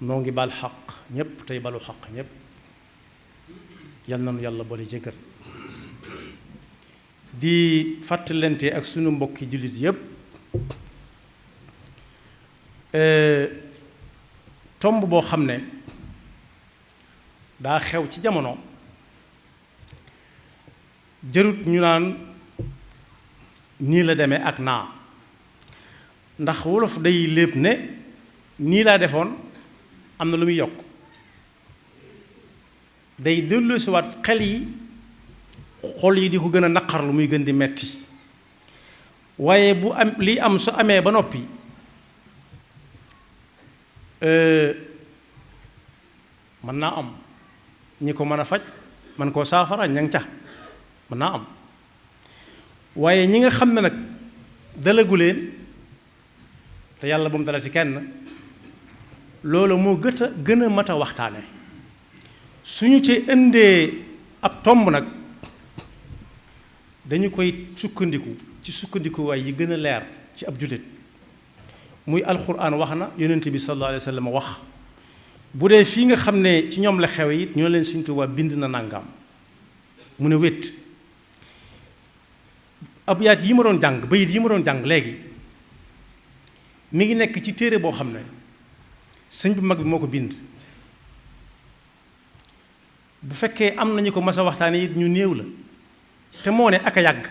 noo ngi bal xaq ñépp tey balu xaq ñépp yal na nu yàlla boole jéggal di fàttalante ak sunu mbokki jullit yépp tomb boo xam ne daa xew ci jamono jërut ñu naan nii la demee ak naa ndax wolof day léeb ne nii laa defoon am na lu muy yokk day delloosiwaat xel yi xol yi di ko gën a naqar lu muy gën di metti waaye bu am lii am su amee ba noppi mën naa am ñi ko mën a faj man koo saafara ña ngi ca mën naa am waaye ñi nga xam ne nag dalagu leen te yàlla bu mu dalati kenn loolu moo gën a mat a waxtaane suñu ci indee ab tomb nag dañu koy sukkandiku ci sukkandikuwaay yi gën a leer ci ab jullit muy alxuraan wax na yonent bi sallallahu alayhi wa sallam wax bu dee fii nga xam ne ci ñoom la xew it ñoo leen Sëriñ Tuubaa bind na nangam mu ne wét ab yaat yi ma doon jàng bayit yi ma doon jàng léegi mi ngi nekk ci téere boo xam ne sëñ bu mag bi moo ko bind bu fekkee am nañu ko mas a waxtaane it ñu néew la te moo ne ak a yàgg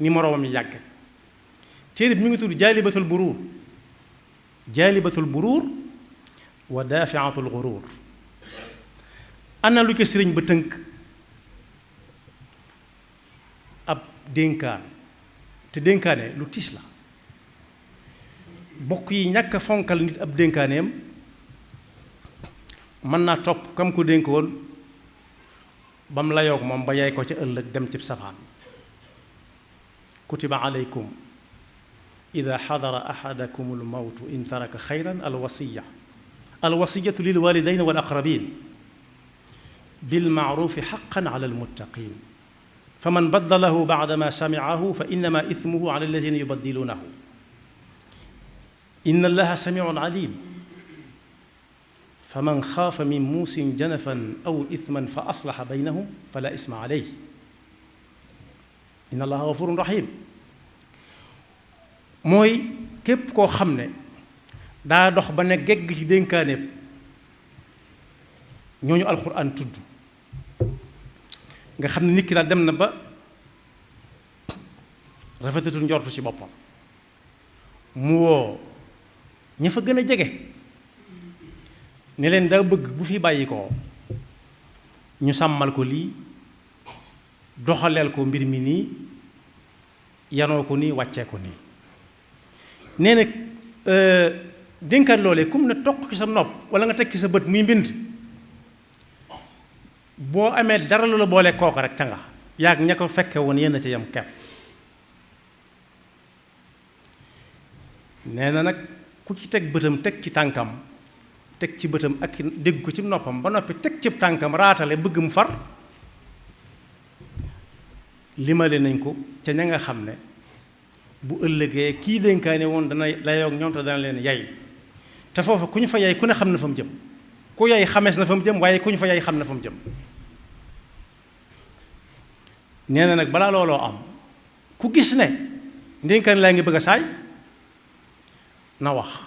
ni moroomam yi yàgg téere bi mi ngi tudd jaalibatul buruur wa daafiatul guruur ana lu ko sëriñ ba tënk ab dénkaan te dénkaane lu tiis la bokk yi ñàkk a fonkal nit ab dénkaaneem mën naa topp kam ko dénkoon ba mu layoog moom ba yaay ko ca ëllëg dem ci safaan kutiba aleykum ida xadara axadakum almawtu in taraka xayran alwasiyatu lilwalidayn wal aqrabin bilmaarufi xaqan ala almuttaqin faman baddalahu bacda ma samicahu fa innama ithmuhu ala alladina yubaddilunahu inna allaha samiun alim faman xaafa min muusin janafan aw ithman fa aslaxa baynahum fala isma alayh inna allaha gafurun rahim mooy képp koo xam ne daa dox ba ne gegg ci dénkaaneeb ñooñu alxuraan tudd nga xam ne nit ki daal dem na ba rafetatul njortu ci boppam mu woo ña fa gën a jege ne leen daa bëgg bu fi bàyyi ko ñu sàmmal ko lii doxaleel ko mbir mi nii yanoo ko nii wàccee ko nii nee na dénkaat loolee kum ne toq ci sa nopp wala nga teg ci sa bët muy mbind boo amee dara lu la boole kooku rek ca nga yaag ña ko fekke woon yéen a ca yam kepp nee na nag ku ci teg bëtam teg ci tànkam teg ci bëtam ak dégg ko ci noppam ba noppi teg ci tànkam raatale bëgg mu far limale nañ ko ca ña nga xam ne bu ëllëgee kii dénkaane woon dana layoog ñoom te dana leen yay te foofu ku ñu fa yay ku ne xam na fa mu jëm ku yay xamees na fa mu jëm waaye ku ñu fa yay xam na fa mu jëm nee na nag balaa looloo am ku gis ne dénkaane laa ngi bëgg a saay na wax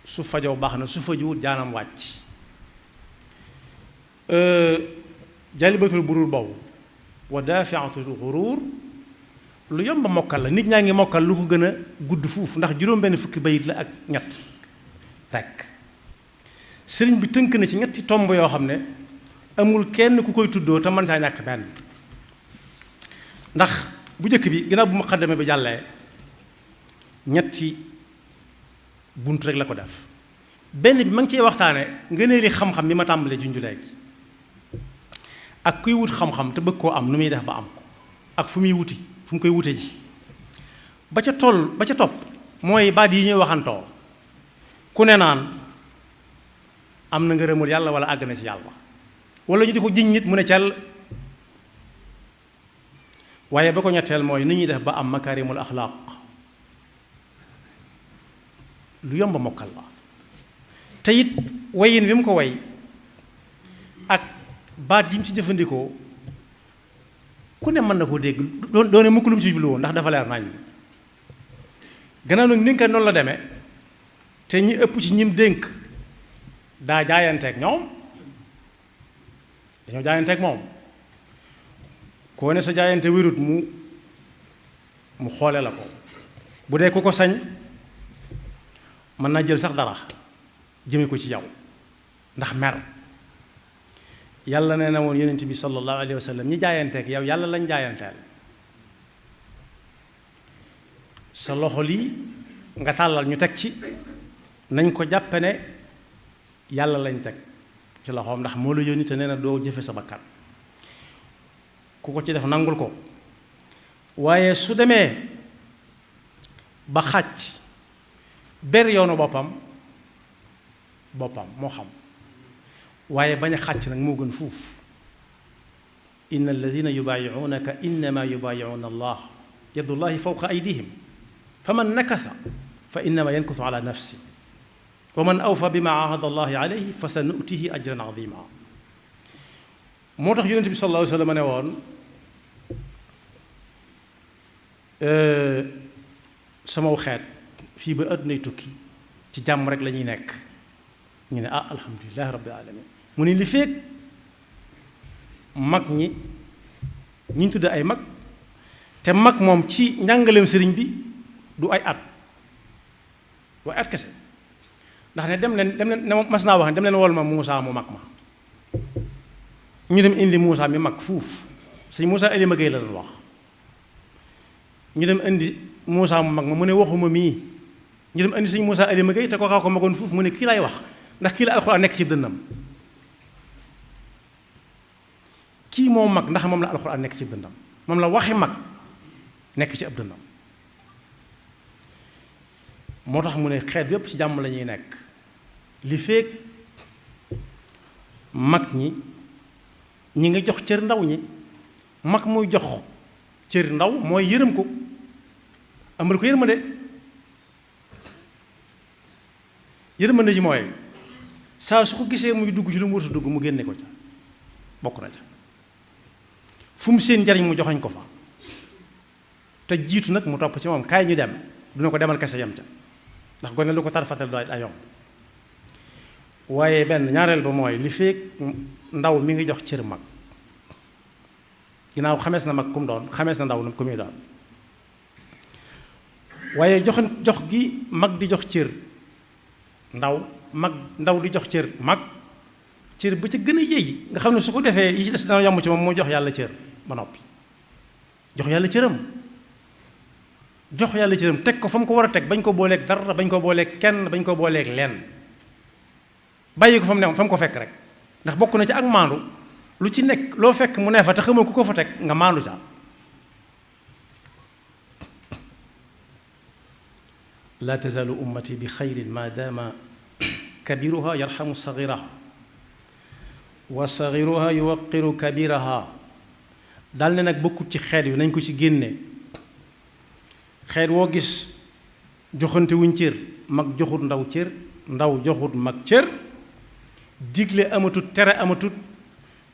su fajoo baax na su fajuwut jaanam wàcc jaalibatul buruur boobu wa daafiatul guruur lu yomb mokkal la nit ñaa ngi mokkal lu ko gën a gudd fuuf ndax juróom-benn fukki bayit la ak ñett rekk sëriñ bi tënk na ci ñetti tomb yoo xam ne amul kenn ku koy tuddoo te mën saa ñàkk benn ndax bu njëkk bi ginnaaw bu muqaddame bi jàllee ñetti bunt rek la ko def benn bi ma ngi ciy waxtaane ngëneeli xam-xam bi ma tàmbalee junju léegi ak kuy wut xam-xam te bëgg koo am nu muy def ba am ko ak fu muy wuti fu mu koy wute ji ba ca topp mooy baat yi ñuy waxantoo ku ne naan am na ngërëmul yàlla wala àgg na ci yàlla wala ñu di ko jiñ nit mu ne cell waaye ba ko ñetteel mooy ni ñuy def ba am makaarimul axlaaq lu yomb mokkal la te it wayin wi mu ko way ak baat yi mu ci jëfandikoo ku ne mën na koo dégg doone mukk lu mu ci jublu woon ndax dafa leer nañ gannaaw nag ni nga noonu la demee te ñi ëpp ci ñim dénk daa jaayanteeg ñoom dañoo jaayanteeg moom koo ne sa jaayante wérut mu xoole la ko bu dee ku ko sañ mën naa jël sax dara jëme ko ci yow ndax mer yàlla nee na woon yonent bi sallallahu alayhi wa sallam ñi jaayanteeg yow yàlla lañ jaayanteel sa loxo lii nga tàllal ñu teg ci nañ ko jàppe ne yàlla lañ teg ci loxoom ndax moo la yónni te nee na doo jëfe sa bakkan ku ko ci def nangul ko waaye su demee ba xàcc ber yoonu boppam moo xam waaye bañ a xàcc nag moo gën fuuf inna alladina yubaayi'unaka innama yubaayi'una allah yadullahi fawqa aydihim fa man nakasa fa innama yankusu ala nafsi wa man awfa bima ahada allahi alayhi fa sa nutihi ajran azima moo tax yonent bi sallallahu alayhi wa sallam ne woon samaw xeet fii ba àddunay tukki ci jàmm rek la ñuy nekk ñu ne alhamdulilahi rabbil alamin mu ne li feeg mag ñi ñu tudd ay mag te mag moom ci njàngaleem sëriñ bi du ay at kese ndax ne dem leen mas naa wax ne dem leen wol ma Muusaa mu mag ma ñu dem indi Muusaa mi mag fuuf sëñ Muusaa Elima Gueye la doon wax ñu dem indi Muusaa mu mag ma mu ne waxuma mii ñu dem indi sëñ Muusaa Elima Gueye te ko xaw ko magoon fuuf mu ne kii lay wax ndax kii la alxuraan nekk ci dënnam kii moo mag ndax moom la alxuraan nekk ci dënnam moom la waxi mag nekk ci ab dënnam moo tax mu ne xeet yépp ci jàmm la ñuy nekk li feek mag ñi ngi jox cër ndaw ñi mag muy jox cër ndaw mooy yërëm ko amal ko yërmande ji mooy saa su ko gisee muy dugg ci lu mu war a dugg mu génne ko ca bokk na ca fu mu seen njariñ mu joxañ ko fa te jiitu nag mu topp ci moom kaay ñu dem duna ko demal kese yam ca ndax gone lu ko tarfatal day yomb waaye benn ñaareel ba mooy li feek ndaw mi ngi jox cër mag ginnaaw xamees na mag ku mu doon xamees na ndaw ku muy doon waaye jox gi mag di jox cër ndaw di jox cër mag cër ba ca gën a yéey nga xam ne su ko defee yi ci des dana yomb ci moom moo jox yàlla cër ba noppi jox yàlla cëram teg ko fa mu ko war a teg bañ ko booleeg dara bañ ko booleeg kenn bañ ko booleeg lenn bàyyi ko fa mu ne fa mu ko fekk rek ndax bokk na ci ak maandu lu ci nekk loo fekk mu ne fa te xamoo ku ko fa teg nga maandu ca laa tazaalu ummati bi xayrin ma daama kabiruha yarxamu sagiraha wa sagiruha yuwaqiru kabiraha dal ne nag bokkut ci xeet wi nañ ko ci génne xeet woo gis joxante wuñ cër mag joxut ndaw cër ndaw joxut mag cër digle amatut tere amatut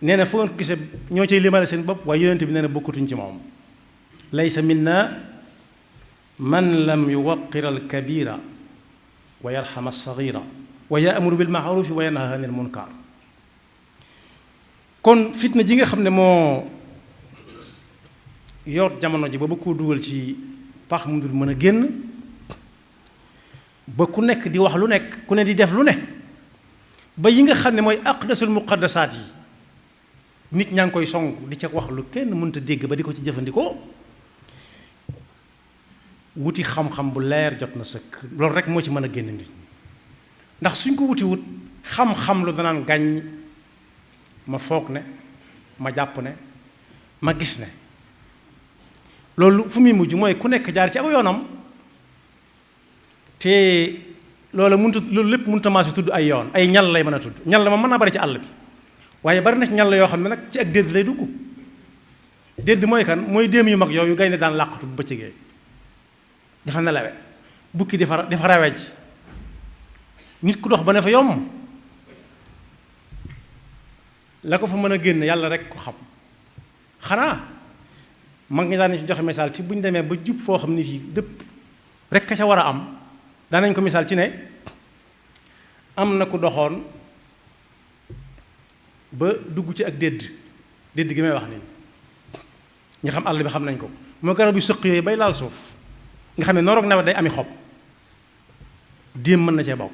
nee na foo nga ko gisee ñoo cay limale seen bopp waaye yonent bi nee na bokkutuñ ci moom laysa minna man lam yuwaqir al kabira wa yarxam al sagira wa yaamuru bil maarufi wa yanha anil munkar kon fitna ji nga xam ne moo yor jamono ji ba ba koo dugal ci pax mu dul mën a génn ba ku nekk di wax lu nekk ku ne di def lu ne ba yi nga xam ne mooy aqdasul muqaddasaat yi nit ñaa ngi koy song di ca wax lu kenn mënta dégg ba di ko ci jëfandikoo wuti xam-xam bu leer jot na sëkk loolu rek moo ci mën a génn nit ñi ndax suñ ko wuti wut xam-xam lu danaan gàññ ma foog ne ma jàpp ne ma gis ne loolu fu muy mujj mooy ku nekk jaar ci aw yoonam te loolu lépp mënut a maase tudd ay yoon ay ñal lay mën a tudd ñal ma mën naa bari ci àll bi waaye bari na ci ñal yoo xam ne nag ci ak dédd lay dugg dédd mooy kan mooy déem yu mag yooyu gaynde daan làqatu bu bëccëgee dafa nelawe bukki dafa rawej nit ku dox ba ne fa yomb la ko fa mën a génn yàlla rek ko xam xanaa mag ñi daan ci joxe misaal ci bu ñu demee ba jub foo xam ni fii dëpp rek ka ca war a am daanañ ko misaal ci ne am na ku doxoon ba dugg ci ak dédd gi may wax nii ñi xam àll bi xam nañ ko moo garab yu sëq yooyu bay laal suuf nga xam ne nooroog nawet day ami xob déem mën na cee bokk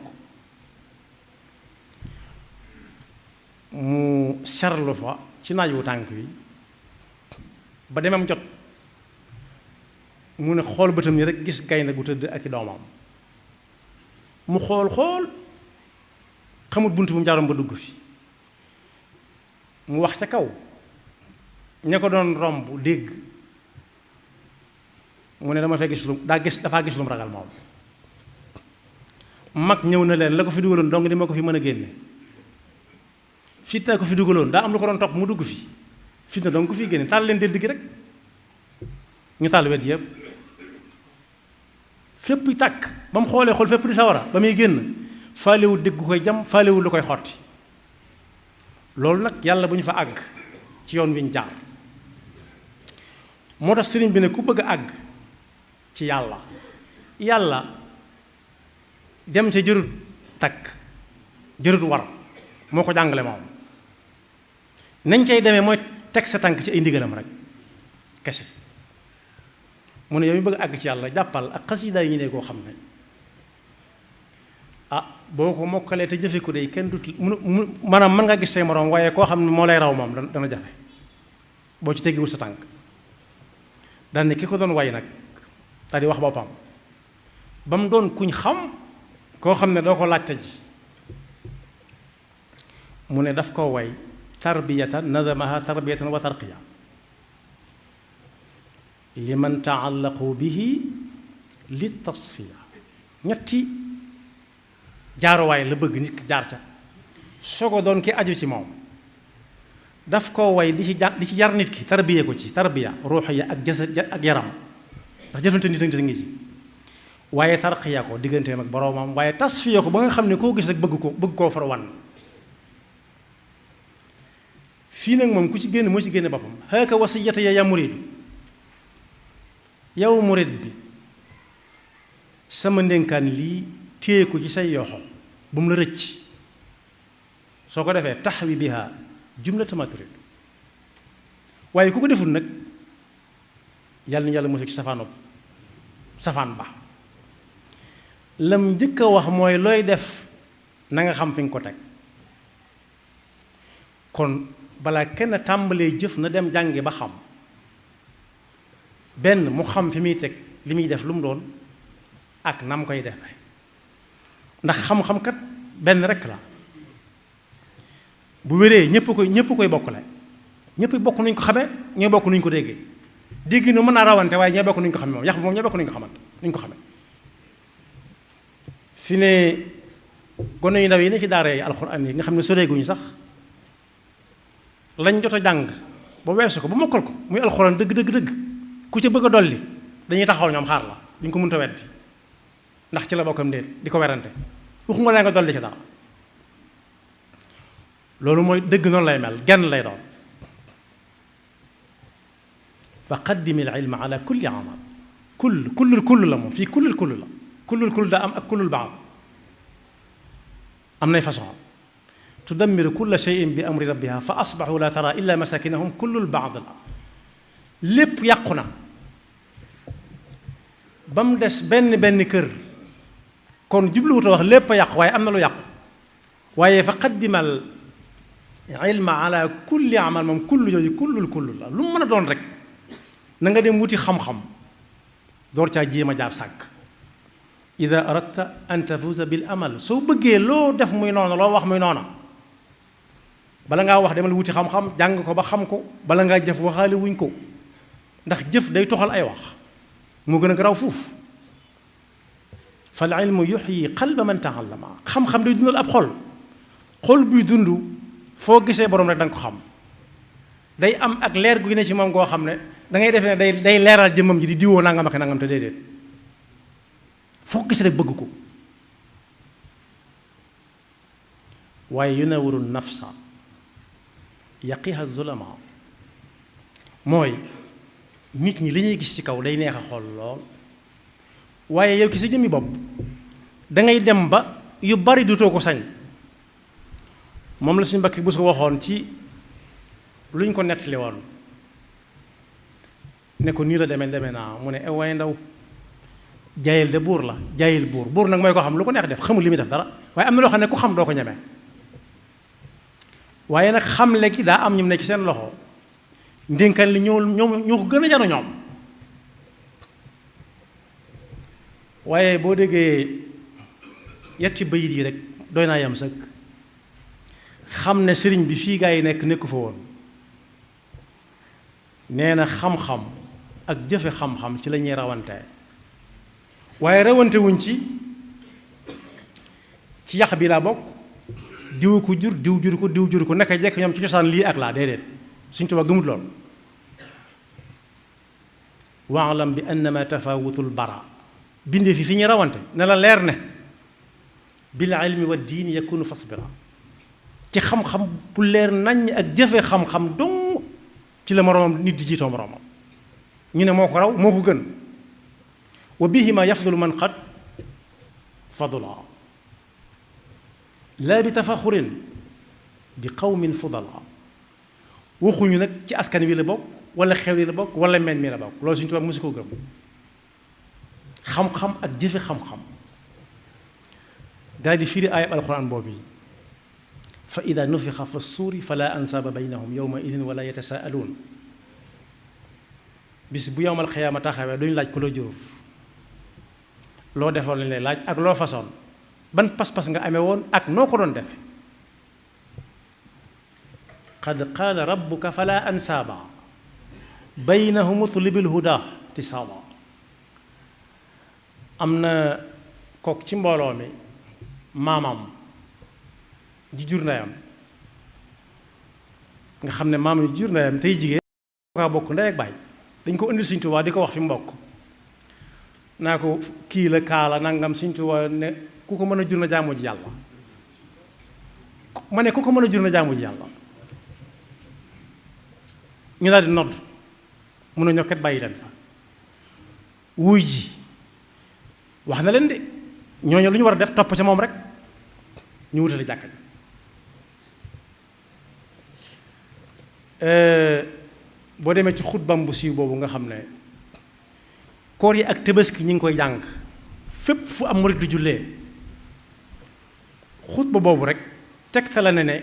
mu serlu fa ci naaj wu tànk wi ba demam jot mu ne xool bëtam ni rek gis gaynde gu tëdd ak i doomam mu xool xamut bunt bu mu jaaroon ba dugg fi mu wax ca kaw ña ko doon romb dégg mu ne dama fay gis lu dafaa gis lu mu ragal moom mag ñëw na leen la ko fi dugaloon dong di ma ko fi mën a génne fitna ko fi dugaloon daa am lu ko doon topp mu dugg fi fitna dong ko fi génne taal leen dédd gi rek ñu taal wet yëpp fépp tàkk ba mu xoolee xool fépp di sawara ba muy génn faalewul dégg koy jam faalewul lu koy xotti loolu nag yàlla bu ñu fa àgg ci yoon wi ñu jaar moo tax sëriñ bi ne ku bëgg a àgg ci yàlla dem ca jërut takk jërut war moo ko jàngale moom nañ cay demee mooy teg sa tànk ci ay ndigalam rek kese mu ne yow mi bëgg a àgg ci yàlla jàppal ak xasida yi ñu ne koo xam ne boo ko mokkalee te jëfe ko de kenn dut maanaam mën nga gis say moroom waaye koo xam ne moo lay raw moom dana jafe boo ci teggiwul sa tànk daan ne ki ko doon way nag daal di wax boppam ba mu doon kuñ xam koo xam ne doo ko laajte ji mu ne daf koo way tarbiyatan nazamaha tarbiyatan wa tarqiya liman taallaqu bihi li tasfiya ñetti jaaruwaay la bëgg nit ki jaar ca soo ko doon ki aju ci moom daf koo way di ci yar nit ki tarbiya ko ci tarbiya ruuxiya ak jasad ak yaram ndax jëfante nit ak nit ngi ci waaye tarqiya ko digganteem ak boroomam waaye tasfiya ko ba nga xam ne koo gis rek bëgg koo far wan fii nag moom ku ci génn moo ci génne boppam xaaka wasiyata ya muridu yow murid bi sama ndénkaan lii téye ko ci say yoxo bu mu la rëcc soo ko defee taxwi biha jumlata ma turid waaye ku ko deful nag yàlla na yàlla mosu ci safaan ba lam njëkk a wax mooy looy def na nga xam fi nga ko teg kon balaa kenn tàmbalee jëf na dem jàngi ba xam benn mu xam fi muy teg li muy def lu mu doon ak nam koy defe ndax xam-xam kat benn rek la bu wéree ñépp koy bokkule ñépp bokk nuñ ko xamee ñooy bokk nuñ ko déggee dégg nu mën naa rawante waaye ñooy bokk nuñ ko xamee moom yax bi moom ñooy bokk nuñ ko xamante nuñ ko xamee fi ne gone yu ndaw yi ne ci daara yi alxuraan yi nga xam ne soreeguñu sax lañ jot a jàng ba weesu ko ba mokkal ko muy alxuraan dëgg ku ca bëgg a dolli dañuy taxaw ñoom xaar la duñ ko mënta weddi ndax ci la bokkam déet di ko werante waxuma la nga dolli ci dara loolu mooy dëgg noonu lay mel genn lay doon fa qaddimi al ilma ala kulli amal kull la moom fii kullul la kullul daa am ak kullul baam am nay façon tudammiru kulla shay'in bi amri rabbiha fa asbaxu la tara illa masakinahum kullul baad la lépp yàqu na ba mu des benn kër kon jubluwut a wax lépp a yàqu waaye am na lu yàqu waaye fa qaddimal ilma ala kulli amal moom kullu yooyu kullul la lu mu mën a doon rek na nga dem wuti xam-xam door caa jéem a jaar sàkk ida aradta an tafuza bil amal soo bëggee loo def muy noona loo wax muy noona bala ngaa wax demal wuti xam-xam jàng ko ba xam ko bala ngaa jëf waxaale wuñ ko ndax jëf day toxal ay wax moo gën a garaaw fuuf fal ilmu yuxyi qalba man taallama xam-xam day dundal ab xol buy dund foo gisee borom rek da nga ko xam day am ak leer gu ne ci moom goo xam ne da ngay defee ne day leeral jëmmam ji di diwoo nangam ak nangam te déedéet foo gis rek bëgg ko waaye yunawiru nafsa yaqiha zulama mooy nit ñi li ñuy gis ci kaw day neex a xool lool waaye yow ki sa jëmmi bopp dangay dem ba yu bari dutoo ko sañ moom la suñu mbakki bu su waxoon ci luñ ko nettali woon ne ko nii la demee naa mu ne waaye ndaw jaayil de buur la jaayil buur nag mooy ko xam lu ko neex def xamul li muy def dara waaye am na loo xam ne ku xam doo ko ñeme waaye nag xam léegi daa am ñu nekk ci seen loxo ndénkaan li ñoo ko gën a jano ñoom waaye boo déggee yetti bayit yi rek doy naa yam sëkk xam ne sëriñ bi fii gaa yi nekku fa woon nee na xam-xam ak jëfe xam-xam ci la ñuy rawante waaye rawante wuñ ci yax bi laa bokk diw ko jur diw jur ko naka jekk ñoom ci cosaan lii ak laa déedéet Sëriñ Tuubaa gëmut lool waalam bi annama tafawutul bara bindee fi ñuy rawante ne la leer ne bil ilmi wa diin yakunu fasbira ci xam-xam bu leer nañ ak jëfe xam-xam dong ci la moroomam nit di jiitoo moroomam ñu ne moo ko raw moo ko gën wa bihima yafdulu man qad fadula laa bi tafaxurin bi qawmin fudala waxuñu nag ci askan wi la bokk wala xew yi la bokk wala mel mi la bokk loolu Sëriñ Tuubaa mosu ko gëm xam-xam ak jëfe xam-xam daal di firi ayab alquran boobu yi fa ida nufixa fa suuri fala ansaaba baynahum yowma idin wala yatasaaluun bis bu yowmal xiyaama taxawee duñu laaj ku la jur loo defoon lañ lay laaj ak loo façon ban pas-pas nga amee woon ak noo ko doon defe qad qaala rabbuka fala ansaaba baynahum utlibil huda tisaaba am na kook ci mbooloo mi maamam ji jur ndeyam nga xam ne maamam ji jur ndeyam tey jigéen kaa bokk ndey ak baay dañ ko indil Sëriñ Tuubaa di ko wax fi mbokk naa ko kii la kaala nangam Sëriñ Tuubaa ne ku ko mën a jur na jaamu ji yàlla ma ne ku ko mën a jur na jaamu ji yàlla ñu daal di nodd mun a ñokket bàyyi leen fa wuy ji wax na leen de ñooñu lu ñu war a def topp ca moom rek ñu wutale jàkka ji boo demee ci xutbam bu siiw boobu nga xam ne koor yi ak tabaski ñi ngi koy jàng fépp fu am murid di jullee xutba boobu rek tegtale na ne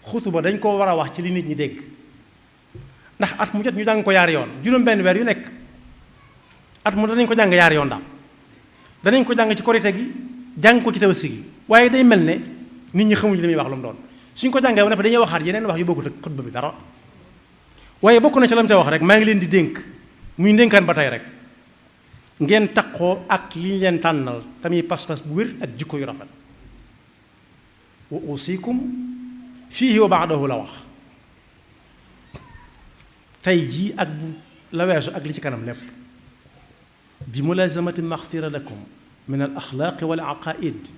xutba dañ koo war a wax ci li nit ñi dégg ndax at mu jot ñu jàng ko yaari yoon juróom-benn weer yu nekk at mu danañ ko jàng yaari yoon daal danañ ko jàng ci korite gi jàng ko ci tabaski gi waaye day mel ne nit ñi xamuñu li muy wax lu mu doon suñ ko jàngee ba noppi dañuy waxaat yeneen wax yu bokkut ak xutba bi dara waaye bokk na ci lam ca wax rek maa ngi leen di dénk muy ndénkaan ba tey rek ngeen taqoo ak li ñu leen tànnal tamit pas-pas bu wér ak jikko yu rafet wa usikum fiihi wa baadahu la wax tey jii ak bu la weesu ak li ci kanam lépp bi mulazamati maxtira lakum min al axlaaqi wal aqaid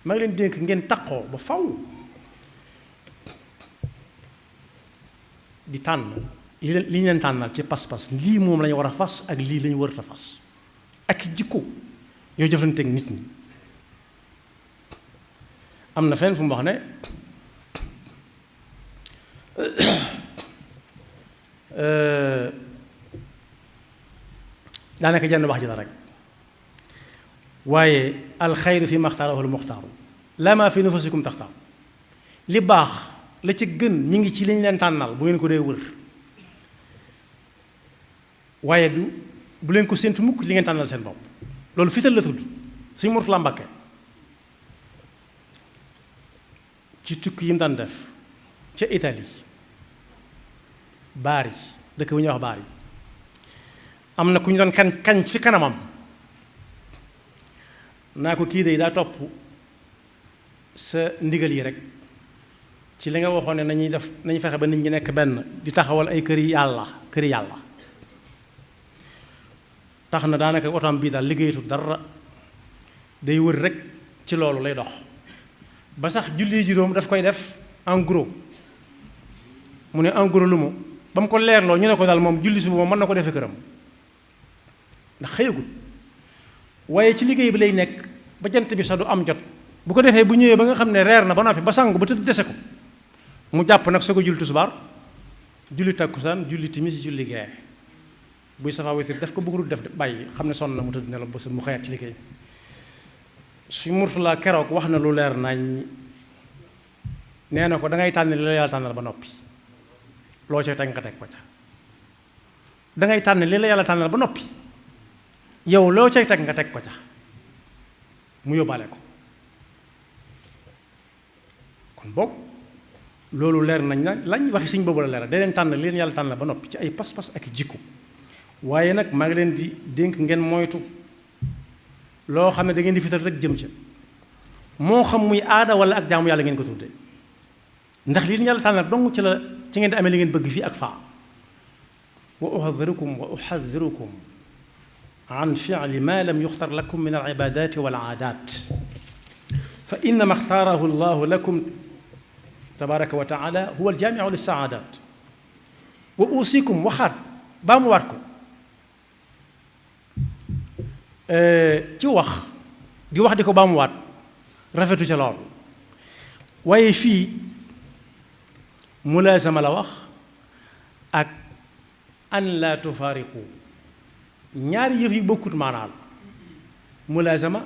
maa ngi leen dénk ngeen taqoo ba faw di tànn li ñu leen tànnal ci pas-pas lii moom la ñu war a fas ak lii la ñu warut a fas ak jikko yoo jëflanteeg nit ñi am na fenn fu mu wax ne daanaka jenn wax ji la rek waaye alxayru fi maxtaarahu almuxtaaru la ma fi nufusikum taxtaar li baax la ci gën mi ngi ci li ñu leen tànnal bu ngeen ko dee wër waaye bu leen ko séntu mukk li ngeen tànnal seen bopp loolu fital la tudd Sëñ Murtala Mbàkke ci tukki yi mu daan def ca Italie Bari dëkk bu ñuy wax Bari am na ku ñu doon kañ fi kanamam naa ko kii de daa topp sa ndigal yi rek ci li nga waxoon ne nañuy fexe ba nit ñi nekk benn di taxawal ay këri yàlla tax na daanaka otoom bii daal liggéeyatul dara day wër rek ci loolu lay dox ba sax julli juróom daf koy def en gros mu ne en gros lu mu ba mu ko leerloo ñu ne ko daal moom julli suba moom mën na ko defee këram ndax xëyagul waaye ci liggéey bi lay nekk ba jant bi sax du am jot bu ko defee bu ñëwee ba nga xam ne reer na ba noppi ba sangu ba tëdd dese ko mu jàpp nag soo ko julli tisbaar julli takkusaan julli timis julli gee buy safa witir def ko bëggul def bàyyi xam ne sonn na mu tëdd nelaw ba mu xëyaat ci liggéey su Murtala keroog wax na lu leer nañ nee na ko da ngay tànn li la yàlla tànnal ba noppi loo cay teg nga teg ko ca da ngay tànn li la yàlla tànnal ba noppi yow loo cay teg nga teg ko ca mu yóbbaale ko kon boog loolu leer nañ na lañ waxi Sëñ boobu la leeral da leen tànn li leen yàlla tànnal ba noppi ci ay pas-pas ak jikko waaye nag maa ngi leen di dénk ngeen moytu loo xam ne da ngeen di fital rek jëm ca moo xam muy aada wala ak jaamu yàlla ngeen ko tudde ndax li leen yàlla tànnal dong ci ngeen di amee li ngeen bëgg fii ak faa wa uxadirukum an fi'li ma lam yuxtar lakum min al ibadat wal aadat fa innama xtaarahu llahu lakum tabaraka wa taala huwa al jaamiu lis saadat wa usikum waxaat baa mu waat ko ci wax di ko baa mu waat rafetu ca lool waaye fii mulaasama la wax ak an laa tufaariqu ñaari yëf yi bokkut maanaam mulaasama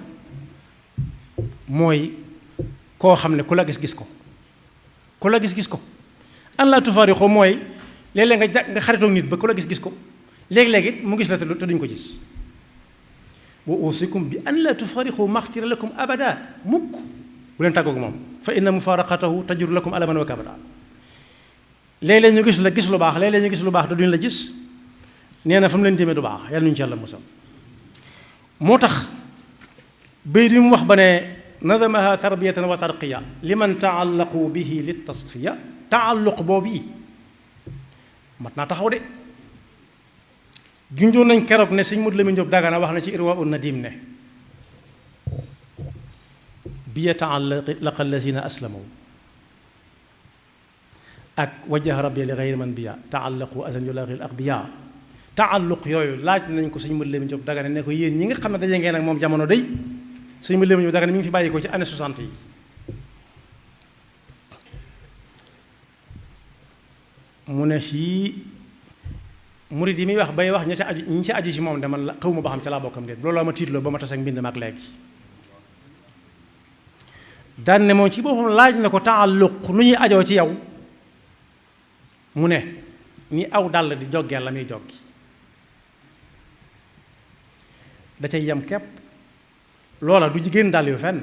mooy koo xam ne ku la gis-gis ko ku la gis-gis ko an laa tufaariqu mooy léeg-léeg nga xaritoog nit ba ku la gis-gis ko léeg-léeg it mu gis la te duñ ko gis wa usikum bi an laa tufaariqu maxtira lakum abada mukk bu leen tàggoog moom fa inna mufaaraqatahu tajur lakum alaman wa kabada léeg-léeg ñu gis la gis lu baax léeg-léeg ñu gis lu baax te duñ la gis nee na fa mu leen jëmee du baax yàlla nuñu ci yàlla musal moo tax béy bi mu wax ba ne nadamaha tarbiyatan wa tarqiya liman taallaqu bihi li tasfiya taalluq boobu yi mat naa taxaw de junjoon nañ keroog ne sëñ Modou Lamine Diop Dagana wax na ci Irwa un Nadim ne bi yataallaqa allazina aslamu ak wajjaha rabbi li ghayri man biya taallaqu asan yulaqi al aqbiya taalluq yooyu laaj nañ ko sëñ Modou Lamine Diop Dagana ne ko yéen ñi nga xam ne daje ngeen ak moom jamono day sëñ Modou Lamine Diop Dagana mi ngi fi bàyyi ko ci année 60 yi mu ne fii murid yi muy wax bay wax ñi ci aju ci moom de man la xaw ma ba xam ca laa bokkam déet loolu la ma tiitloo ba ma tas ak mbind ma ak léegi daan ne moom ci boppam laaj na ko taalluq nu ñuy ajoo ci yow mu ne ni aw dàll di joggeel la muy joggi da cay yem képp loola du génn dàll yu fenn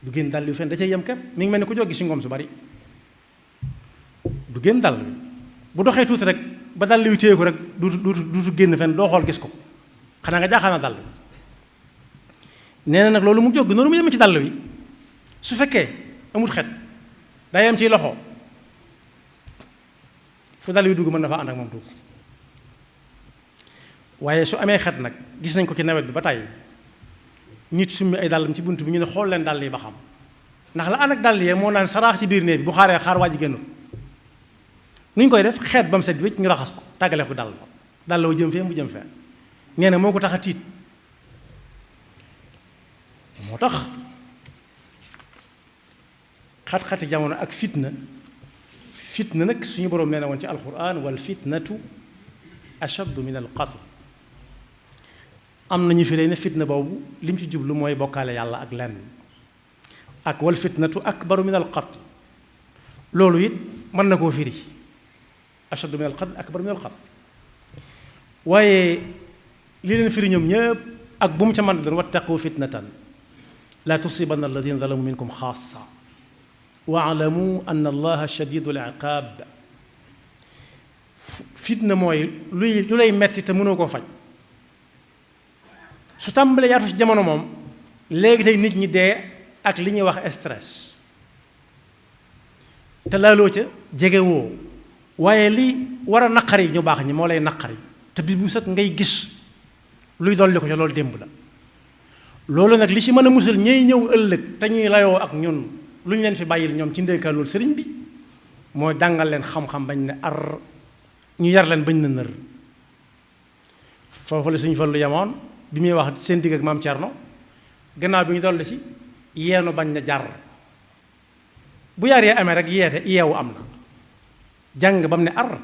du génn dàll yu fenn da cay yem képp mi ngi mel ni ku joggi si ngoom su bari du génn dàll bi bu doxee tuuti rek ba dàll yu téye ko rek duutu génn fenn doo xool gis ko xanaa nga jaaxal na dàll bi nee na nag loolu mu jóg noonu mu yem ci dàll wi su fekkee amut xet day yem ci loxo fu dàll yu dugg mën na fa ànd ak moom dugg waaye su amee xet nag gis nañ ko ci nawet bi ba tàyyi nit summi ay dàllam ci bunt bi ñu ne xool leen dàll yi ba xam ndax la ànd ak dàll yee moo naan saraax ci biir néeg bi bu xaaree xaar waa ji génnul nu ñu koy def xeet ba mu set wécc ñu raxas ko tàggale ko dàll wa jëm fee mu jëm fee nee na moo ko tax a tiit moo tax xat-xati jamono ak fitna nag suñu boroom nee na woon ci alquran wal fitnatu ashaddu min al qatl am nañu fi lay ne fitna boobu li mu ci jublu mooy bokkaale yàlla ak lenn ak wal fitnatu akbaru min al qatl loolu it mën na koo firi ashaddu min al qatl akbaru min al qatl waaye li leen firi ñoom ñëpp ak bu mu ca mën doon wattaqu fitnatan laa tusibanna alladina zalamu minkum xaasa waalamu anna allaha shadidul iqaab fitna mooy lu lay metti te mënoo koo faj su tàmbalee yaatu ci jamono moom léegi tey nit ñi dee ak li ñuy wax stress te laaloo ca jege woo waaye li war a naqari ñu baax ñi moo lay naqari te bis bu set ngay gis luy dolli ko ca loolu démb la loolu nag li ci mën a musal ñey ñëw ëllëg te ñuy layoo ak ñun lu ñu leen fi bàyyil ñoom ci ndénkaanul sëriñ bi moo jàngal leen xam-xam bañ ne ar ñu yar leen bañ na nër foofu la suñu Fallu yemoon bi muy wax seen digg ak maam Cerno gannaaw bi ñu dolli ci yeenu bañ na jar bu yar yee amee rek yeewu am na jàng ba mu ne ar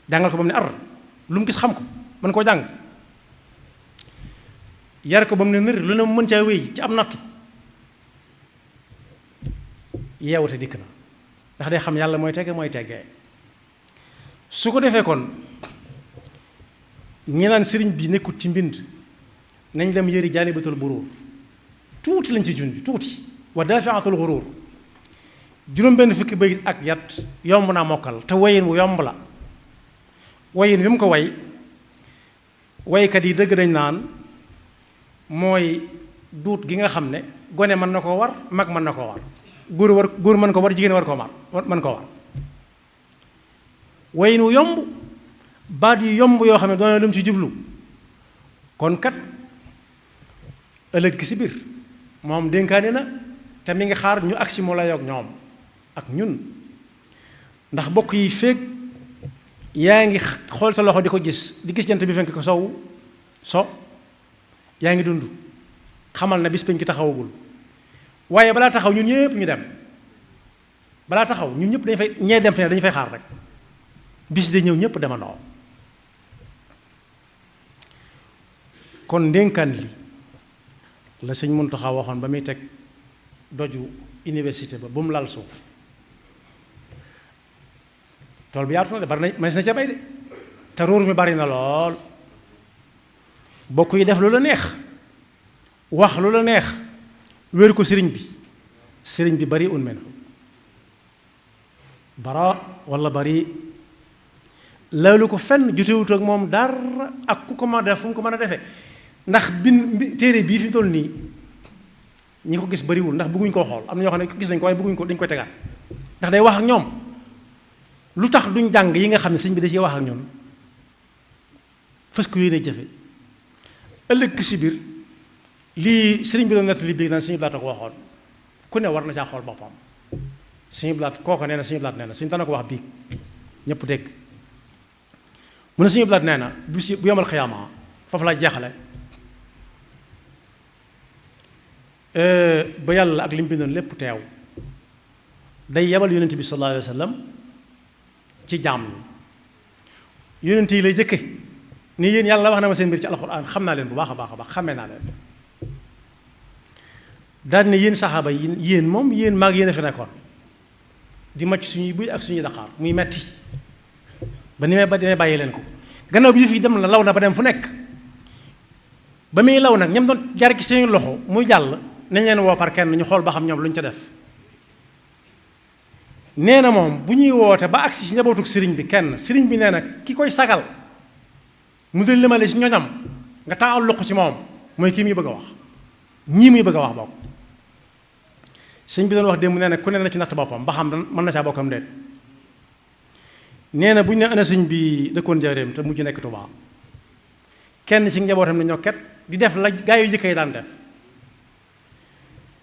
jàngal ko ba mu ne ar lu mu gis xam ko mën koo jàng yar ko ba mu ne nër lu ne mu mën caa wéy ci am nattu yeewute dikk na ndax day xam yàlla mooy tegge mooy teggee su ko defee kon ñi naan sëriñ bi nekkut ci mbind nañ dem yëri jaalibatul buruur tuuti lañ ci junj tuuti wa daafiatul xuruur juróom benn fukki bayit ak yat yomb naa mokkal te wayin wu yomb la wayin wi mu ko way waykat yi dëgg dañ naan mooy duut gi nga xam ne gone mën na koo war mag mën na koo war góor mën ko war jigéen war koo mën koo war wayin wu yomb baat yu yomb yoo xam ne doona lu mu ci jublu kon kat ëllëg gi si biir moom dénkaane na te mi ngi xaar ñu agsi mu la yoog ñoom ak ñun ndax bokk yi feeg yaa ngi xool sa loxo di ko gis di gis jant bi fenk ko so yaa ngi dund xamal na bis bañ ki taxawagul waaye balaa taxaw ñun ñëpp ñu dem balaa taxaw ñun ñëpp dañu fay ñee dem feneen dañu fay xaar rek bis de ñëw ñëpp demandoo kon ndénkaan li la sëñ Muntaxa waxoon ba muy teg doju université ba bu mu lal suuf tool bi yaatu na de bari na mënees na ca bay de te ruur mi bari na lool bokk yi def lu la neex wax lu la neex wér ko sëriñ bi bari un meno bara wala bari laalu ko fenn jotewut ak moom dara ak ku ko ma def fu mu ko mën a defee ndax téere bii fi mu toll nii ñi ko gis bariwul ndax bëgguñ koo xool am na ñoo xam ne gis nañ ko waaye bëgguñ ko dañ koy tegaat ndax day wax ak ñoom lu tax duñ jàng yi nga xam ne sëñ bi da ciy wax ak ñoom fas ko yéene jëfe ëllëg si biir lii sëriñ bi doon nettali bii naan suñu blaat a ko waxoon ku ne war na caa xool boppam suñu blaat kooko nee na suñu blaat nee na suñu dana ko wax bii ñëpp dégg mu ne suñu blaat nee na bu yomal xiyaama foofu laa jeexale ba yàlla ak li mu bindoon lépp teew day yebal yonent bi sallallahu alayhi wa sallam ci jaam ñi yonent yi lay jëkke ni yéen yàlla wax na ma seen mbir ci alxuraan xam naa leen bu baax a baax xamee naa leen daal ne yéen saxaaba yi yéen moom yéen maag yéen a fi nekkoon di màcc suñuy buy ak suñuy daqaar muy metti ba ni may bàyyi leen ko gannaaw bi yëf yi dem na law na ba dem fu nekk ba muy law nag ñam doon jaar ci seen loxo muy jàll nañ leen woo par kenn ñu xool ba xam ñoom lu ñu ca def nee na moom bu ñuy woote ba agsi ci njabootuk sëriñ bi kenn sëriñ bi nee na ki koy sagal mu dal limale ci ñoñam nga taxaw luq ci moom mooy kii muy bëgg a wax ñii muy bëgg a wax bokk sëñ bi doon wax démb nee na ku ne na ci natt boppam ba xam mën na caa bokkam déet nee na bu ñu ne ana sëñ bi dëkkoon Njaaréem te mujj nekk Tuubaa kenn ci njabootam ne ñokket di def la gaa yu jëkk yi daan def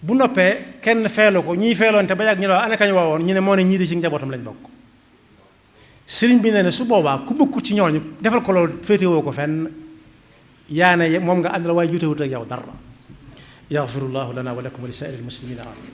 bu noppee kenn feelu ko ñii feeloon te ba yàgg ñu ne ana kañ woowoon ñu ne moo ne ñii di ci njabootam lañ bokk sëriñ bi nee na su boobaa ku bëgg ci ñooñu defal ko loolu féetewoo ko fenn yaa ne moom nga àndal waaye jutewut ak yow dara yaxfirullahu lana wa lakum wa li saa'iril muslimina amin